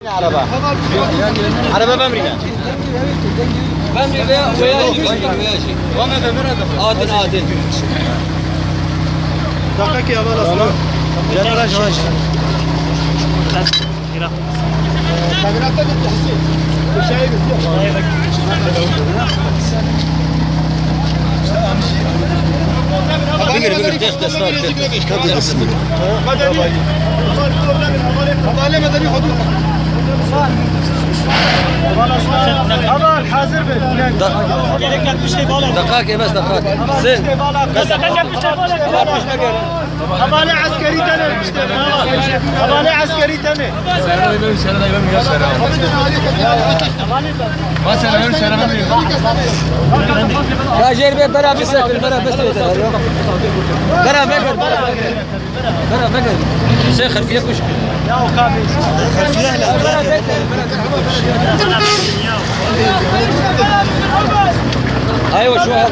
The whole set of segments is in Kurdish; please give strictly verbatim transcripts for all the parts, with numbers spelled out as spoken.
Araba. Araba bemrîne. Bemrîne veya, veya jî, veya jî. Adil, adil. Dakika ki, heval aslan. Cenara jvaj. Bigir, bigir, têx desta, têx desta. Heval hazir be. Da-, Gerek yapmıştı bala. Dakika, bes dakika. Sen. Bes dakika. Heval pişt bekle. Havale eskerî tenê işte. Havale eskerî tenê. Ya jêr bê, bera bisekin, bera bisekin. Bera vekir, bera vekir. Bera vekir. Sen xelfiye kuş. Ya o kahve. Xelfiye hele. Bera vekir. Aywa şu hal.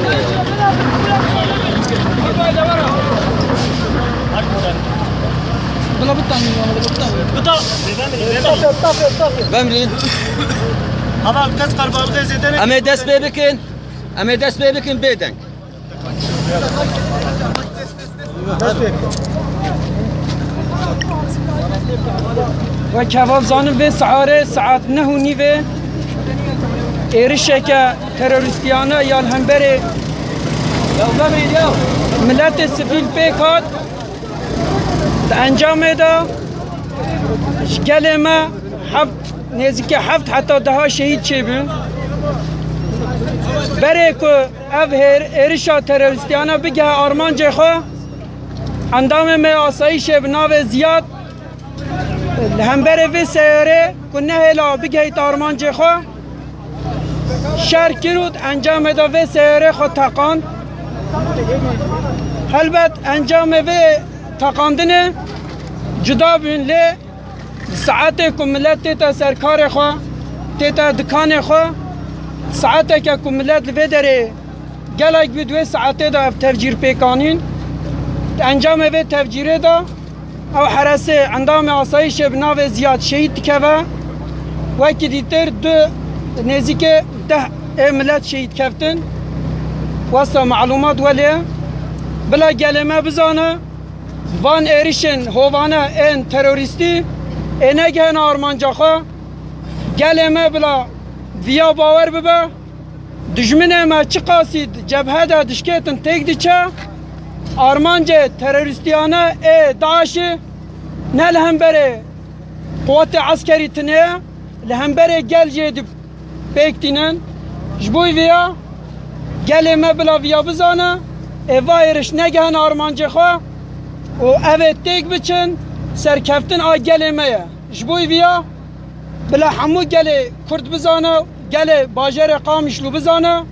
Bila bitanî, bila bitanî. Bita. Bemrîn. Hava kes qerbalığı zedene. Em ê dest pê bikin. Em ê dest pê bikin bêdeng. Wek heval zanin vê siharê saet neh û nîvê êrişeke terorîstiyane ya li hemberê miletê sivîl pêk hat. Di encamê de ji gelê me heft, nêzîkî heft heta deha şehîd çêbûn. Berê ku ev hêr-, êrişa terorîstiyane bigihe armancê xwe, endamê me ya asayîşê bi navê Ziyad li hemberê vê seyarê ku nehêla bigihîte armancê xwe, şer kir û di encamê de vê seyarê xwe teqand. Helbet encamê vê teqandinê cuda bûn, lê di saetê ku milet tête ser karê xwe, tête dikanê xwe, saeteke ku milet li vê derê gelek bû, di wê saetê de ev tevcîr pêk anîn. Di encamê vê tevcîrê de ew heresê endamê asayîşê bi navê Ziyad şehîd dikeve. Wekî dîtir du, nêzîkê deh ê milet şehîd keftin. Wesa malumat welê bila gelê me bizane, van êrişên hovane ên terorîstî ê negihene armanca xwe. Gelê me bila viya bawer bibe. Dijminê me çiqasî di cebhe de dişkêtin têk diçe, armancê terorîstiyane ê DAIŞ'ê ne li hemberê quwetê eskerî tinê ye, li hemberê gel jê di pêk tînin. Ji bo vêya gelê me bila viya bizane, ê va êriş negihene armancê xwe û ev ê têk biçin, serkeftin a gelê me ye. Ji bo vêya bila hemû gelê Kurd bizane, gelê bajarê Qamişlo bizane,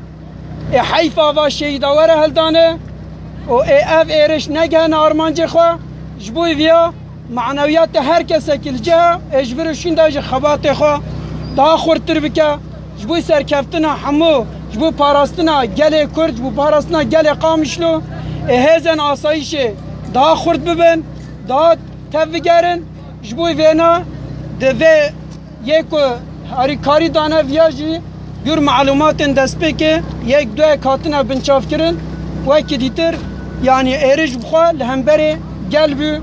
ê heyfa va şehîda were heldane û ê ev êriş negihene armancê xwe. Ji bo vêya manewiyatê her kesekî li cih e, ê ji vir û şîn de jî xebatê xwe daha xurttir bike. Ji bo serkeftina hemû, ji bo parastina gelê Kurd, ji bo parastina gelê Qamişlo, ê hêzên asayîşê daha xurt bibin, daha tev bigerin. Ji bo vêna di vê yê ku harîkarî dane viya jî gür malumatên destpêkê yek duyek hatine binçavkirin. Wekî dîtir, yanî êriş bi xwe li hemberê gel bû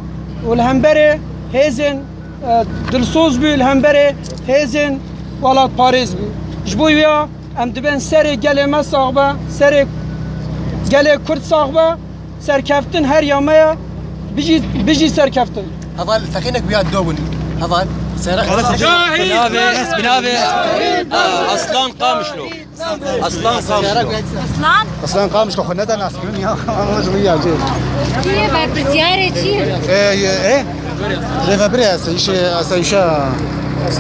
û li hemberê hêzên, e, dilsoz bû, li hemberê hêzên welatparêz bû. Ji bo wîya em dibên serê gelê me sax be, serê gelê Kurd sax be. Serkeftin her ya me ye. Bijî, bijî serkeftin. Heval, teqînek wiya do bûn. Heval, seyara. Binavê, binavê Aslan Qamişlo. Aslan Qamişlo. Aslan? Aslan Qamişlo xwe neda nas kirin ya. Ama ji wiya cê. Çi ye, berpirsiyarê çi ye? E, e, e? Rêvebirê ese, îşê, ese, îşe.